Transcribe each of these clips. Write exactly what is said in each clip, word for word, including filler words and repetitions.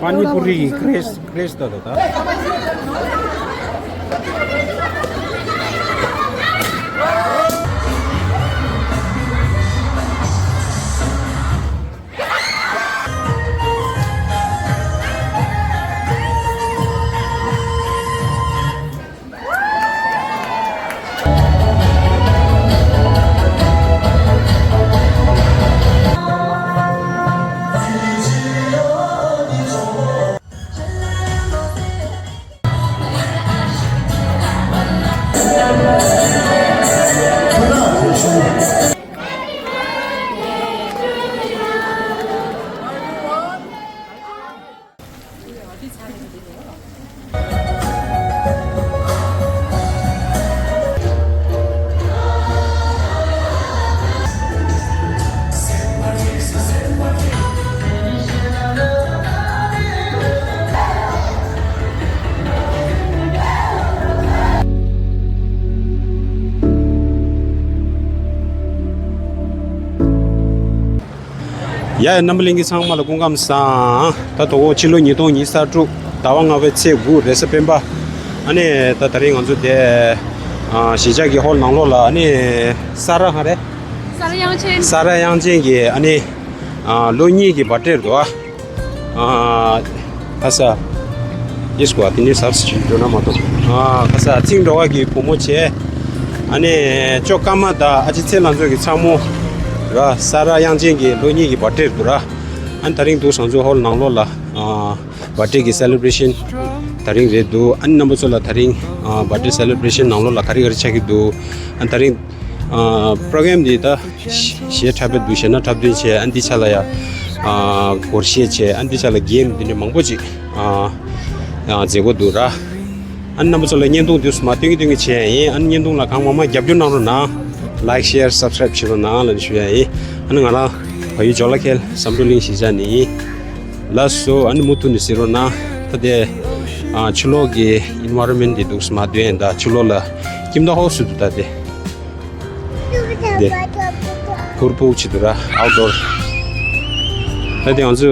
པ་ནི་པུ་རི་གི་ཀྲེས་ཀྲེས་ད་ད་ད། ཡ་ཡ། རྣམ་པ་ལྷན་རྒྱས་ཚང་མ་ལ་སྐུ་ཁམས་བཟང་། ད་དོ་གོ་ཕྱི་ལོ་ཉིས་སྟོང་ཉི་ཤུ་རྩ་དྲུག་ཟླ་བ་ལྔ་པའི་ཚེས་དགུ་རེས་གཟའ་སྤེན་པ། ཨ་ནི་ད་དེ་རིང་ང་ཚོ་དེ་ཨ་གཞིས་ཆགས་ཀྱི་ཧོལ་ནང་ལོགས་ལ་ཨ་ནི་ས་ར་ག་རེ། ས་ར་དབྱངས་ཅན། ས་ར་དབྱངས་ཅན་གྱི་ཨ་ནི་ཨ་ལོ་གཉིས་ཀྱི་བར་ཐི་ཌེ་རེད་འདུག་ཨ། ཨ་ཁ་ས། ཡེ་སི་གོ་ཨ་དེ་ནི་ཟབ་སི་འགྲོ་ན་མ་གཏོགས། ཨ་ཁ་ས་ཚིག་འགྲོ་བ་གི་བུ་མོ་བྱས། ཨ་ནི་ཅོ་ཀ་མ་དང་ཨ་ཅེ་ཚེ་ལྷ་མཛོད་ཀྱི་ཚ་མོ་ར། ས་ར་དབྱངས་ཅན་གྱི་ལོ་གཉིས་ཀྱི་བར་ཐི་ཌེ་རེད་འདུག་ར། ཨ་ནི་དེ་རིང་འདུག་ཟང་ཚོ་ཧོལ་ནང་ལོགས་ལ་ཨ་བར་ཐི་ཌེ་གི་སེ་ལེ་བྷི་རེ་ཤན་དེ་རིང་རེད་འདུག་ཨ་ནི་རྣམ་པ་ཚོ་ལ་དེ་རིང་ཨ་བར་ཐི་ཌེ་སེ་ལེ་བྷི་རེ་ཤན་ནང་ལོགས་ལ་ག་རེ་ག་རེ་ཆགས་ཀྱི་འདུག་ཨ་ནི་དེ་རིང་ཨ་པྲོ་གྷ་རམ་འདི་ད་གཞས་འཁྲབ་པའི་འདུག་གཞས་སྣ་འཁྲབ་སྟོན་བྱས། ཨ་ནི་འདི་ཆ་ལ་ཡ་ཨ་སྒོར་གཞས་བྱས། ཨ་ནི་འདི་ཆ་ལ་གེམ་འདི་འདྲ་མང་པོ་ཅིག་ཨ་ཨ་མཛད་སྒོ་འདུག་ར། ཨ་ནི་རྣམ་པ་ཚོ་ལ་བརྙན་ཐུང་འདུག་མ་སྟོན་གི་སྟོན་གི་བྱས་ཡིན། ཨ་ནི་བརྙན་ཐུང་ལ་གང་མང་མང་རྒྱབ་སྐྱོར་གནང་རོགས་གནང་། ལའིཀ་ཤེར་སབ་སི་ཀ་རའིབ་བྱེད་རོགས་གནང་ལབ་ནས་ཞུ་ཡ་ཡིན། ཨ་ནི་ང་རང་བལ་ཡུལ་ཇོ་ལ་ཁེལ་བསམ་གྲུབ་གླིང་གཞིས་ཆགས་ནས་ཡིན། ལགས་སོ། ཨ་ནི་མུ་མཐུད་ནས་གཟིགས་རོགས་གནང་། ད་དེ་ཨ་ཕྱི་ལོགས་ཀྱི་ཨེན་ཝའི་རོན་མེན་ཊི་འདི་འདུག་མ་སྟོན་ཡིན། ད་ཕྱི་ལོགས་ལ་ཁྱིམ་བདག་ཧོ་སུ་འདུག་ད་དེ། དེ་ཕུར་བུ་བྱེད་འདུག་ར། ཨའུ་ཊི་ཌོར། ད་དེ་ང་ཚོ་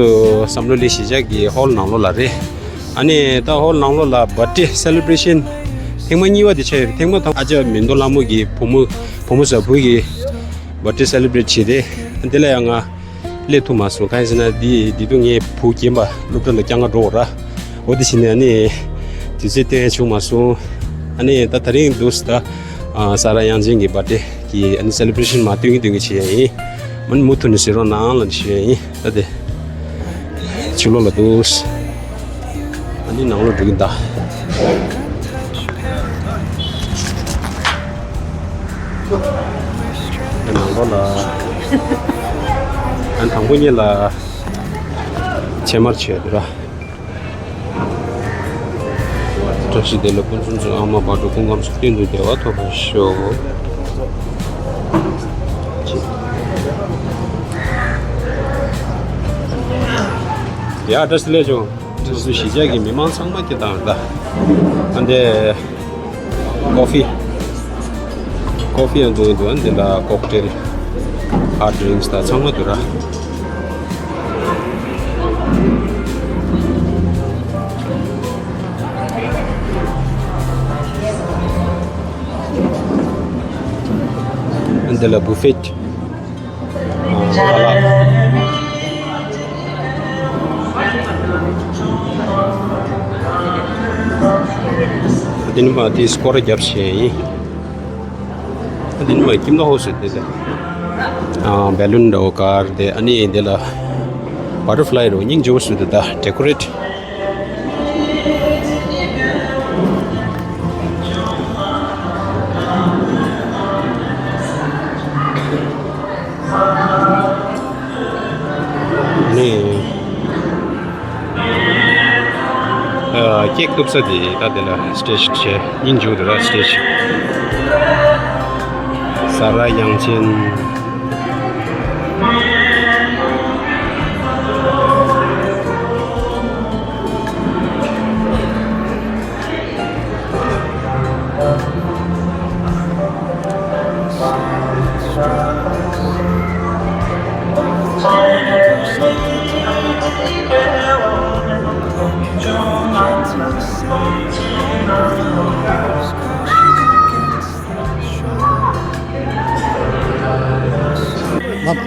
བསམ་གྲུབ་གླིང་གཞིས་ཆགས་ཀྱི་ཧོལ་ནང་ལོགས་ལ་རེད། ཨ་ནི་ད་ཧོལ་ནང་ལོགས་ལ་བར་ཐི་ཌེ་སེ་ལེ་བྷི་རེ་ཤན་ཐེངས་མ་གཉིས་པ་དེ་ཆགས་ཡོད་རེད། ཐེངས་མ་དང་ཨ་ཅག་མེ་མདོ་ལྷ་མོ་གི་བུ་མོ་བུ་མོ་ཟ་བུ་གི་བར་ཐི་ཌེ་སེ་ལེ་བྷི་རེ་ཊི་བྱས་རེད། དེ་ལ་ཡང་ང་སླེབས་ཐུབ་མ་སོང་། གང་ཡིན་ཟེར་ན་འདི་འདི་དུས་ངའི་བུ་རྒན་པ་སློབ་གྲྭ་ལ་སྐྱེལ་ག་འགྲོ་དགོས་ར། འོ་དེ་བྱས་ནས་ཨ་ནི་དུས་ཚོད་སྟོན་བྱུང་མ་སོང་། ཨ་ནི་ད་དེ་རིང་འདུག་ད་ཨ་ས་ར་དབྱངས་ཅན་གྱི་བར་ཐི་ཌེ་གི་ཨ་ནི་སེ་ལེ་བྷི་རེ་ཤན་མར་སྟོན་གི་སྟོན་གི་བྱེད་ཡ་ཡིན། མ་ནི་མུ་མཐུད་ནས་གཟིགས་རོགས་གནང་ལབ་ནས་ཞུ་ཡ་ཡིན། ད་དེ་ཕྱི་ལོགས་ལ་འདུག་ཨ་ནི་ནང་ལོགས་འགྲོ་གི་ད། ནང་ལོགས་ལ། ཨ་དང་པོ་ཉིད་ལ་ཕྱེ་མར་བྱས་འདུག་ར། བཀྲ་ཤིས་བདེ་ལེགས་ཕུན་སུམ་ཚོགས། ཨ་མ་བག་དྲོ་སྐུ་ཁམས་སུ་ཀུན་ཏུ་བདེ་བ་ཐོབ་པར་ཤོག། ཡ་བཀྲ་ཤིས་བདེ་ལེགས་ཇོ། ང་ཚོ་གཞིས་ཆགས་ཀྱི་མི་མང་ཚང་མ་སྐྱེལ་བཏང་ད། ཨ་འདི་ཀོ་ཕི། ཀོ་ཕི་ཡང་འདུག་འདུག་ཨ་འདི་ལ་ཀོག་ཊེལ། ཧར་ཌི་རིང་སི་ད་ཚང་མ་འདུག་ར། ཨ་འདི་ལ་བུ་ཕེཊ། ཁ་ལག་འདི་ནི་མ་དེ་སྐོར་ར་རྒྱབ་བྱས་ཡིན། འདི་ནི་མ་ཁྱིམ་ནང་ཧོ་སུ་དེ་དེ། ཨ་བེ་ལུན་འདྲ་བོ་དཀར་དེ། ཨ་ནི་འདི་ལ་བ་ཊར་ཕ་ལའི་རོ་སྙིང་རྗེ་བོ་སུ་དེ་ད་ཌེ་ཀོ་རེཊ། ནི། ཨ་ཀེག་གཏུབ་ས་དེ་ད་དེ་ལ་སི་ཊེ་ཇི་བྱས། སྙིང་རྗེ་བོ་དེ་ལ་སི་ཊེ་ཇི། ས་ར་དབྱངས་ཅན།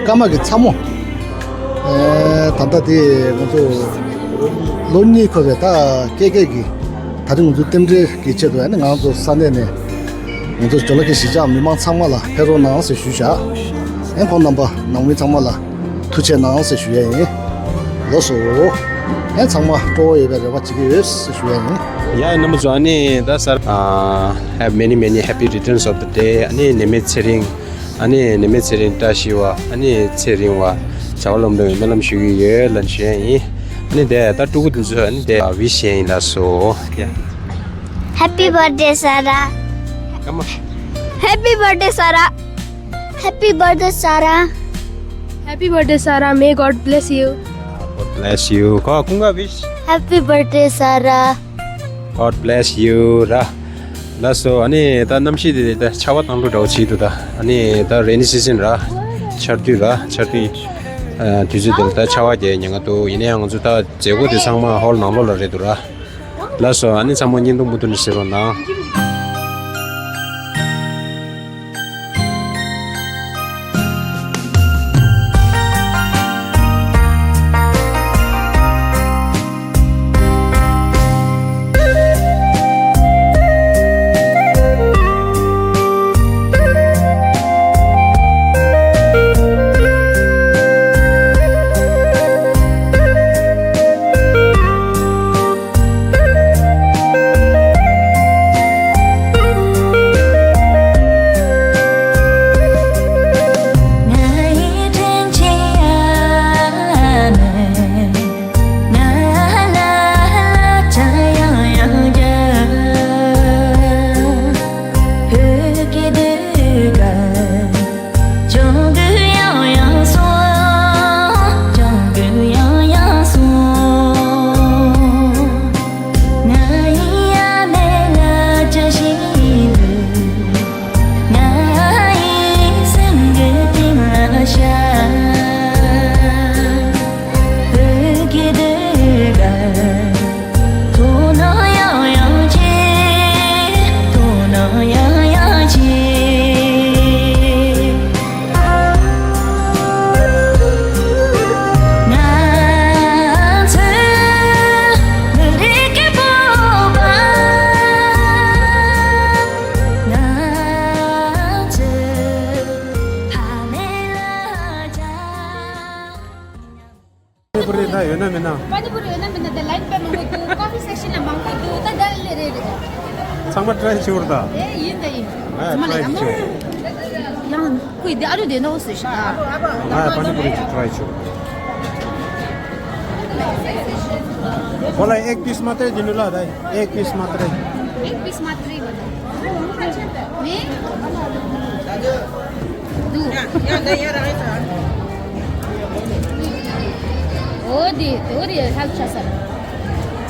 སྐར་མ་གི་ཚ་མོ། ཨེ། ད་ལྟ་དེ་ང་ཚོ་ལོ་གཉིས་འཁོར་བའི་ད་སྐྱེས་སྐར་གྱི་ད་རིང་ང་ཚོ་རྟེན་འབྲེལ་གྱི་ཆེད་དུ་ཨ་ནི་ང་ཚོ་ས་གནས་ནས་ང་ཚོ་ཇོ་ལ་ཁའི་གཞིས་ཆགས་མི་མང་ཚང་མ་ལ་ཕེབས་རོགས་གནང་ཟེར་ཞུས་བཞག་ཨེ། ཁོང་རྣམ་པ་ནང་མི་ཚང་མ་ལ་ཐུགས་རྗེ་གནང་ཟེར་ཞུ་ཡ་ཡིན། ལགས་སོ། ཨེ། ཚང་མ་སྤྲོ་བོ་ཡོད་པའི་རེ་བ་བྱེད་ཀྱི་ཡོད་ཟེར་ཞུ་ཡ་ཡིན། ཡ། རྣམ་པ་ཚོ། ཨ་ནི་ད་སར། ཨ། Have many many happy returns of the day. ཨ་ནི་ནད་མེད་ཚེ་རིང་། ཨ་ནི་ནད་མེད་ཚེ་རིང་བཀྲ་ཤིས་པ། ཨ་ནི་ཚེ་རིང་བ། བྱ་བ་ལམ་འགྲོ་བའི་སྨོན་ལམ་ཞུ་གི་ཡོད་ལབ་ཞུ་ཡ་ཡིན། ཨ་ནི་དེ་ད་ཕྲུ་གུ་དེ་ཚོ་ཨ་ནི་དེ་ཝིཤ་བྱས་ཡིན། ལགས་སོ། ཡ། Happy birthday, Sarah. Come on. Happy birthday, Sarah. Happy birthday, Sarah. Happy birthday, Sarah. May God bless you. God bless you. ཁོ་ཀུན་དགའ་ཝིཤ། Happy birthday, Sarah. God bless you ར། ལགས་སོ། ཨ་ནི་ད་གནམ་གཤིས་དེ་ད་ཆར་པ་བཏང་འགྲོ་འདྲ་བོ་བྱེད་འདུག་ད་ཨ་ནི་ད་རེ་ནི་སི་ཛན་ར། ཆར་དུས་ར། ཆར་དུས། ཨ། དུས་ཚོད་དེ་ལ་ད་ཆར་པ་རྒྱག་ཉེན་ཁ་འདུག་ཡིན་ན་ཡང་ང་ཚོ་ད་མཛད་སྒོ་དེ་ཚང་མ་ཧོལ་ནང་ལོགས་ལ་རེད་འདུག་ར། ལགས་སོ། ཨ་ནི་ཚང་མ་བརྙན་ཐུང་མུ་མཐུད་ནས་གཟིགས་རོགས་གནང་། པ་ནི་པུ་རི་ད་ཡོད་ན་མེད་ན། པ་ནི་པུ་རི་ཡོད་ན་མེད་ན་ད་ལའིན་དཔེ་མང་པོ་འདུག་ཀོ་ཕི་སེག་ཤན་ལ་མང་པོ་འདུག་ད་ད་ལེ་རེ་རེ། ཚང་མ་ཊ་རའི་བྱེད་འོར་ད། ཨེ་ཡིན་ད་ཡིན། ང་ཚང་མ་ལ་ཡང་ཡང་ཁོས་འདི་ཨ་རུ་དེ་ནོ་སུ་ཤ། ང་པ་ནི་པུ་རི་ཅིག་ཊ་རའི་བྱེད་འོར། बोला एक पीस मात्रै दिनु ल दाइ। एक पीस मात्रै। एक पीस मात्रै भन्नु। नि? दु। हो दि, हो दि, हेल्प छ सर।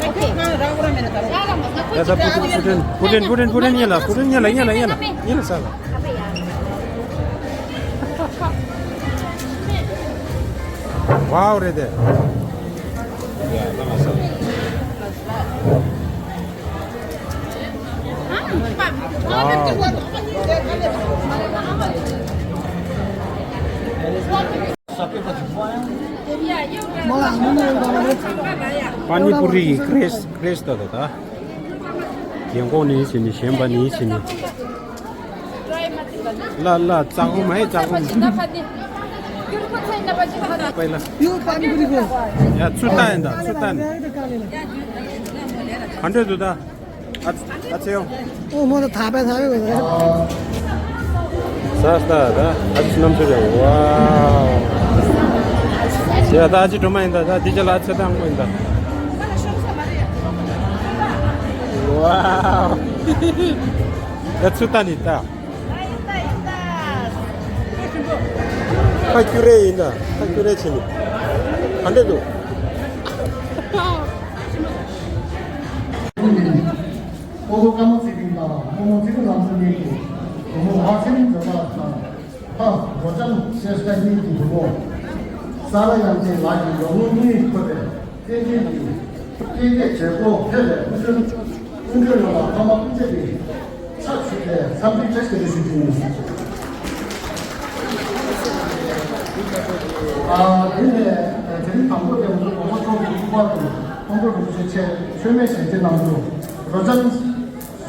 ओके। राम राम मेरा तारा। राम राम, मतलब, कोई ऐसा चित्त Putin, Putin, Putin, Putin, Putin, ये ला, पुटिन, ये ला, ये ला, ये ला, ये ला, साला। वाओ रे दे। पानी पूरी क्रेज, क्रेज तो था। यंगो नहीं चीनी, शेम्बा नहीं चीनी। ལ་ལ་ཙག་འོ་མ་ཡི་ཙག་འོ་མ། པའི་ལ། ཡ་ཚུ་ཏ་ཡིན་ད་ཚུ་ཏ་ནི། ག་འདྲས་འདུག་ད། ཨ་ཨ་ཚེ་ཡོང་། ཨོ་མོ་ད་ཐ་པའི་ཐ་པའི་གོ་ས། ས་སྟ་ད་ཨ་ཅི་རྣམ་ཚོ་ཡ་ཝའོ། ཡ་ད་ཨ་ཅི་སྒྲོལ་མ་ཡིན་ད་ད་འདི་ཅ་ལ་ཨ་ཚེ་ད་ཨང་པོ་ཡིན་ད། ཝའོ། ཡ་ཚུ་ཏ་ནི་ད། ཁ་ཁྱུ་རེ་ཡིན་ད། ཁ་ཁྱུ་རེ་བྱེད་ནི། ག་འདྲ་འདུག་ཨོ་ལོ་ཀ་མོ་ཚེ་རིང་དང་རྨོ་མོ་ཚེ་རིང་ལམ་སང་གཉིས་ཀྱི་བུ་མོ་ཨ་ཚེ་རིང་མཛད་པ་དང་། ཕ་སྒོ་ལྕམ་ཤེས་ཀ་གཉིས་ཀྱི་བུ་མོ་ས་ར་ཡང་ཅན་ལགས་ཀྱི་ལོ་ངོ་གཉིས་འཁོར་བའི་བསྟན་འཛིན་གྱི་སྐྱེས་སྐྱེས་བྱེད་སྒོ་ཕེབས་པའི་སྐུ་མགྲོན། སྐུ་མགྲོན་ཡོངས་ལ་ཕ་མ་སྤུན་མཆེད་ཀྱི་ཕྱག་ཞུས་ཏེ་འཚམས་འདྲི་བཀྲ་ཤིས་བདེ་ལེགས་ཞུ་རྒྱུ་ཡིན། ཨ། དེ་ནས་དེ་རིང་དང་པོ་དེ་ང་ཚོ་དགོངས་པ་རྫོགས་ཀྱི་ཐུགས་ཕར་དུ་ཁོང་ཁྲོ་རིན་པོ་ཆེ་མཆོད་མེ་ཞལ་འབྱེད་གནང་རྒྱུ། རོ་ཅན་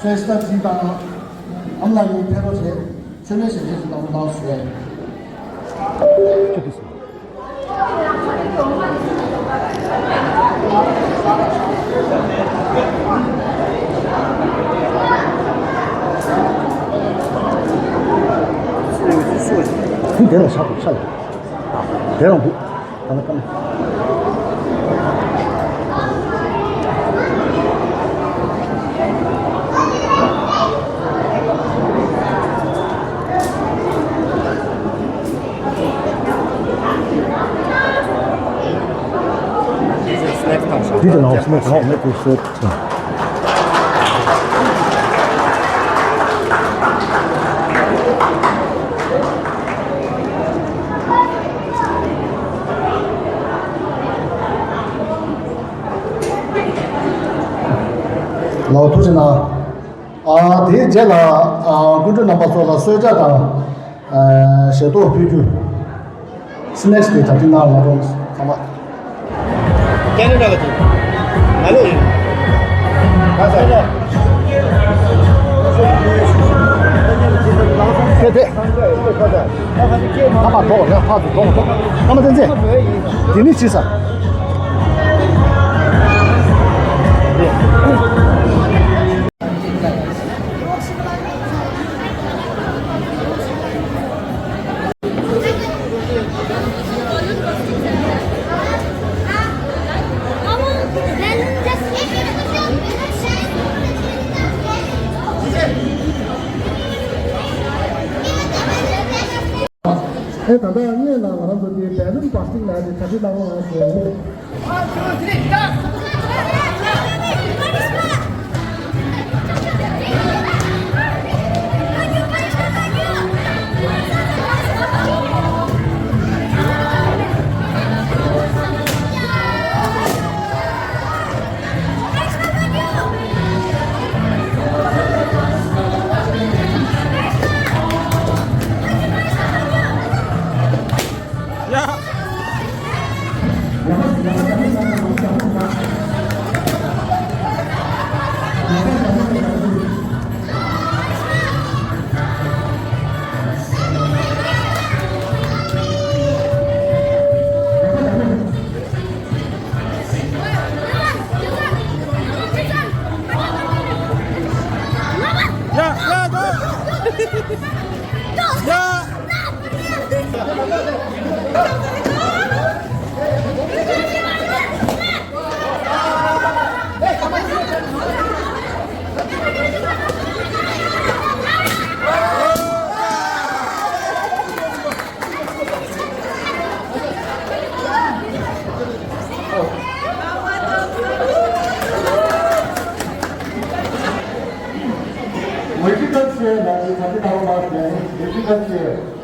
ཤེས་ཏ་ཇི་དང་ཨམ་ལགས་གཉིས་ཕེབས་རོགས་བྱེད། མཆོད་མེ་ཞལ་འབྱེད་ཀྱི་གནང་རོགས་གནང་ཞུ་ཡས། དེ་དེ་ལ་བཞག་དགོས་ཆ་ལ། དེ་རང་འདུག་ད་ལ་ཀམ། འདི་དེ་ནང་སྨན་གང་མེད་དུ་སོད། ལའོ་ཐུགས་རྗེ་གནང་། ཨ། དེའི་རྗེས་ལ། ཨ། སྐུ་མགྲོན་རྣམ་པ་ཚོ་ལ་གསོལ་ཇ་དང་། ཨ། ཞལ་ཏོག་ཕུལ་རྒྱུ། སི་ནེག་སི་དེ་གྲ་སྒྲིག་གནང་རོགས་ཚང་མ། ཀེ་ན་ཌ་ལ་དེ། ང་ལོ་ཡིན། ཁ་ས་ར། དེ་དེ། ཨ་མ་གྲོགས་ལ་ཕར་དུ་གྲོགས་གྲོགས། ཨ་མ་བསྟན་འཛིན། དེ་ནི་ཅི་ས། ཨེ། ད་ལྟ་སྔོན་ལ་ང་རང་ཚོ་དེ་བེ་ལུན་བྷ་སི་ཊིང་ལ་དེ་གྲ་སྒྲིག་གནང་རོགས་གནང་ཞུ། ཝེ་ཅི་ཀབ་ཆེ་ལ་ཡི་ཁ་ཆེ་ཏང་ལ་ཡི་ཝེ་ཅི་ཀབ་ཆེ།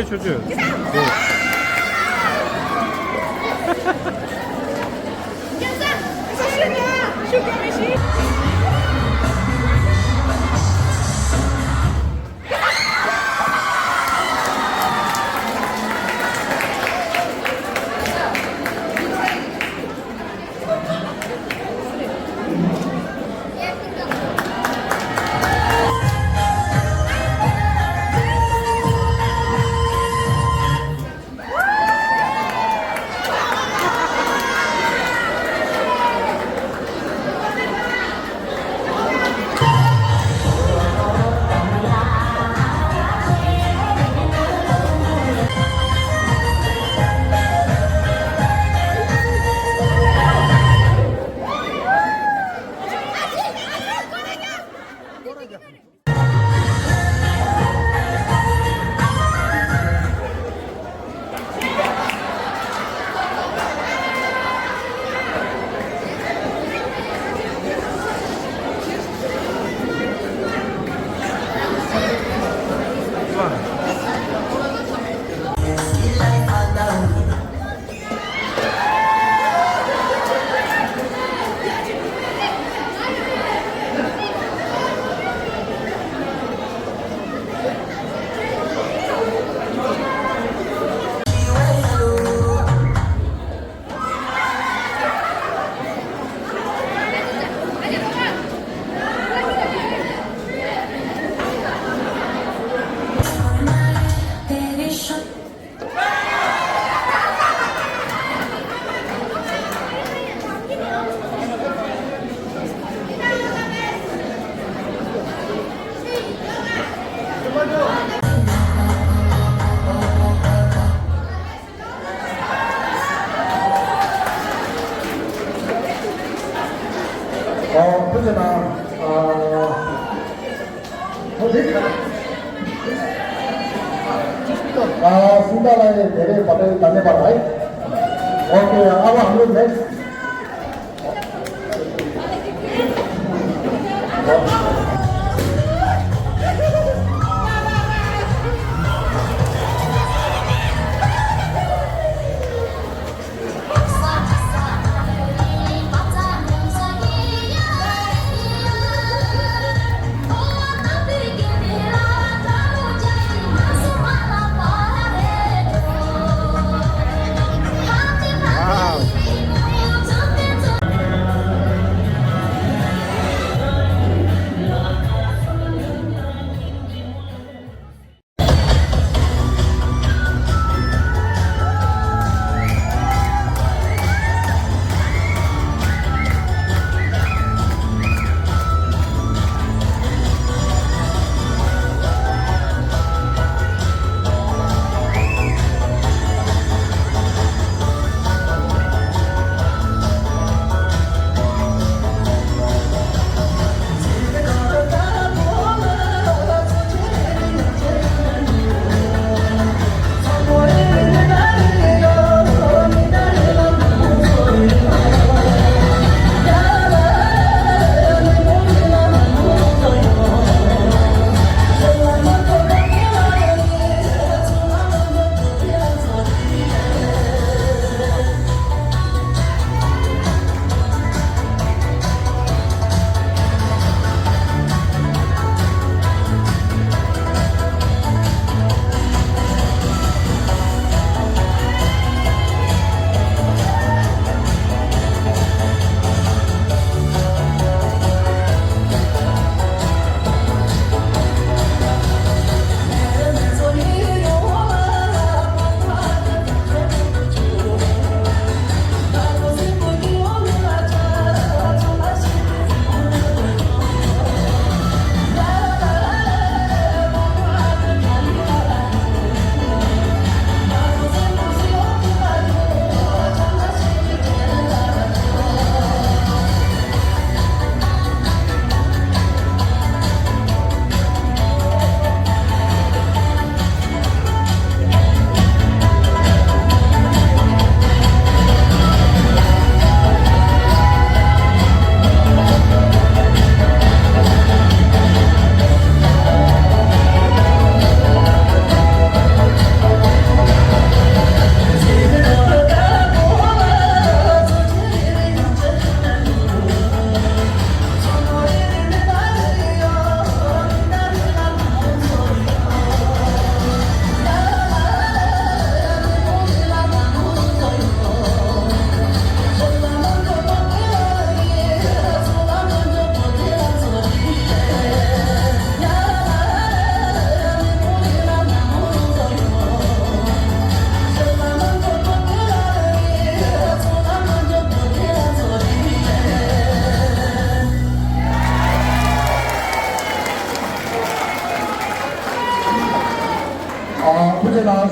ཆུ་ཆུ། ཨོ། ཐུགས་རྗེ་གནང་། ཨ། ཨ། སུ་འདྲ་ལ་ཡི་དེ་རེད་པ། དེ་ད་ནས་པ་རེད། ཨོ་ཁེ། ཨ་བ་ཧམ་ལུག་ནེགསི།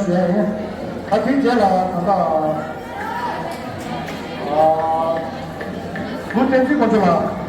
ཡིན། ད་དེའི་རྗེས་ལ་ད་ལྟ་ཨ་བུ་བསྟན་འཛིན་དཀོན་མཆོག་ལགས།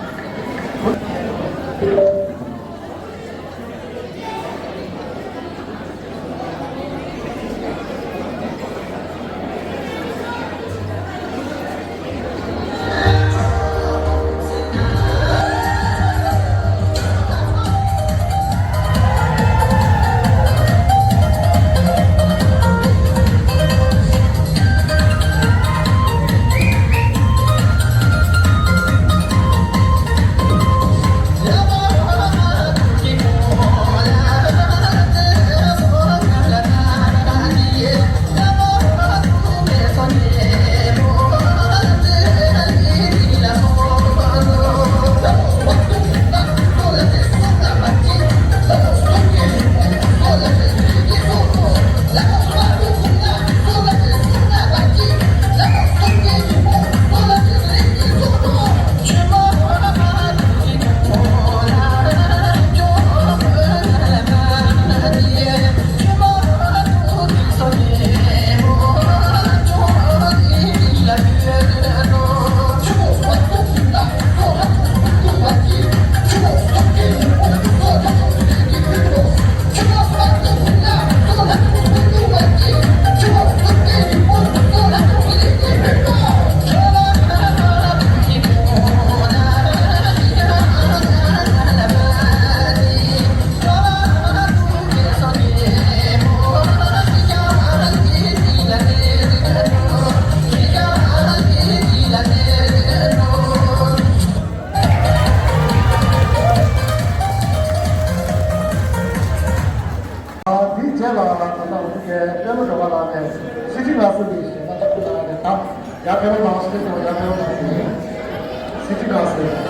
དེའི་རྗེས་ལ་ད་ལྟ་འོ་དེ་གའི་དཔལ་ལོ་འབྲོག་པ་ལགས་ནས་སྲིད་ཁྲི་ལ་སོགས་ཀྱི་ཞལ་ལག་ཆུ་ལགས་ནས་ད་ཡར་ཕེབས་རོགས་གནང་ཞེས་སོགས་ཡར་ཕེབས་རོགས་གནང་ཞེས་སྲིད་ཁྲི་ལ་སོགས།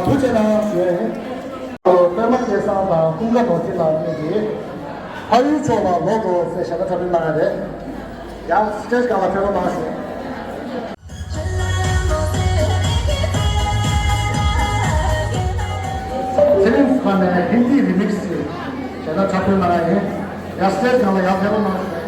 ཐུགས་རྗེ་གནང་ཞུ། པདྨ་སྐལ་བཟང་དང་ཀུན་དགའ་ནོར་འཛིན་ལགས་གཉིས་ཀྱིས་ཕ་ཡུལ་མཆོག་ལ་ལོག་འགྲོ་ཟེར་ཞལ་ལག་འཁྲབ་སྟོན་གནང་ཡ་རེད། ཡང་སི་ཊེ་ཇི་སྒང་ལ་ཕེབས་རོགས་གནང་ཞུ། ཚེ་རིང་ཁོ་ནས་ཧིན་དི་རི་མིག་སི་ཞལ་ལག་འཁྲབ་སྟོན་གནང་ཡ་ཡིན། ཡང་སི་ཊེ་ཇི་སྒང་ལ་ཡང་ཕེབས་རོགས་གནང་ཞུ།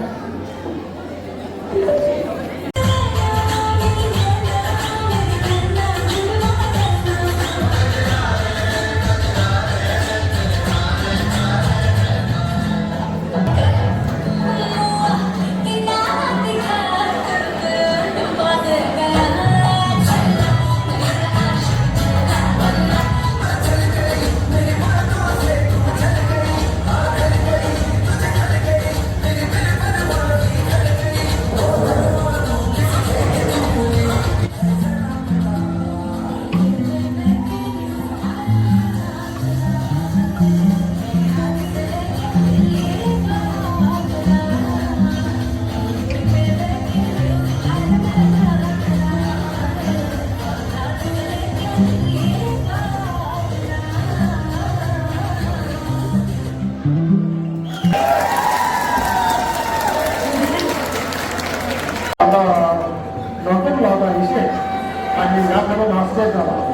ནོར་འཛིན་ལགས་དང་ཡེ་ཤེས། ཨ་ནི་ཡར་ཕེབས་རོགས་གནང་སྟེ་ད་ལ།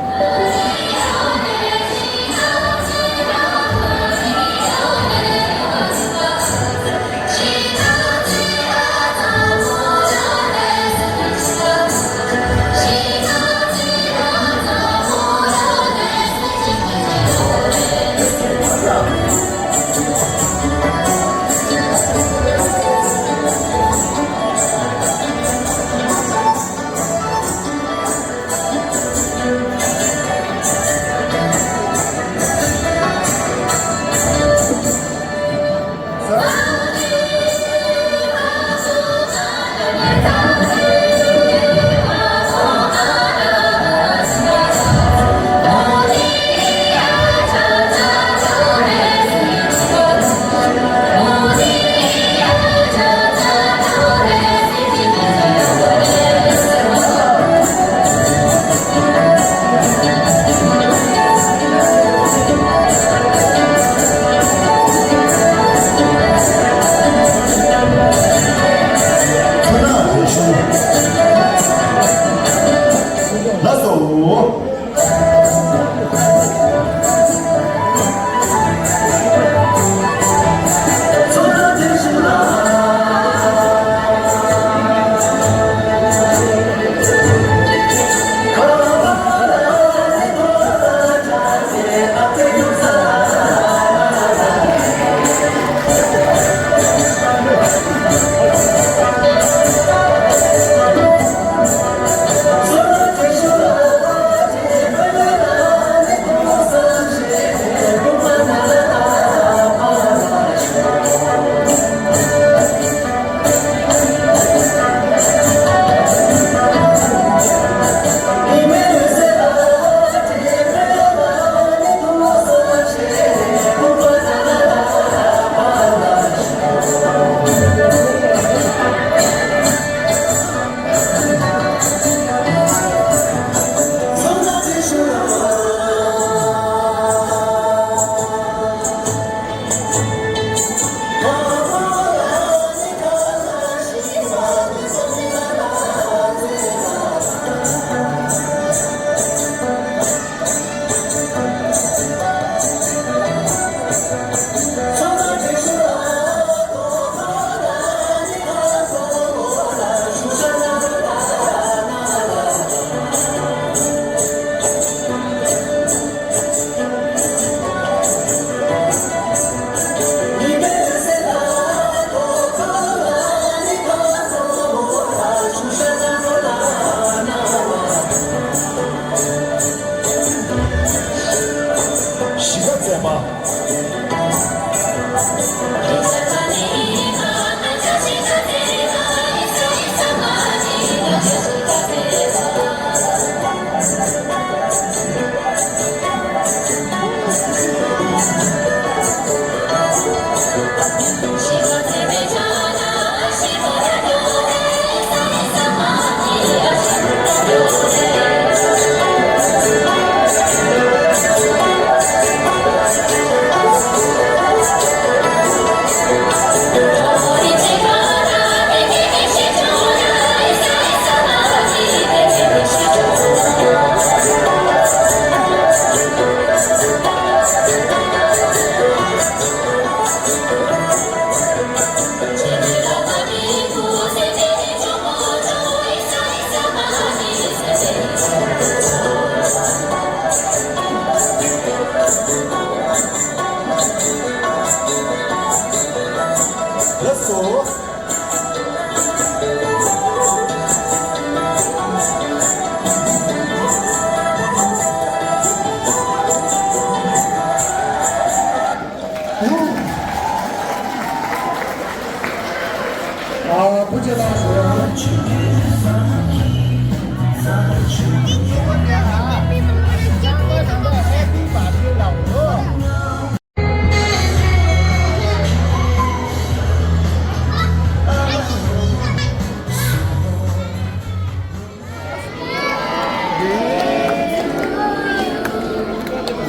ལགས་སོ། ཨ། བུ་ཆེ་ལགས་སོ།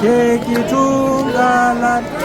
ཁྱེད་ཀྱི་འཁྲུངས་སྐར་ལ།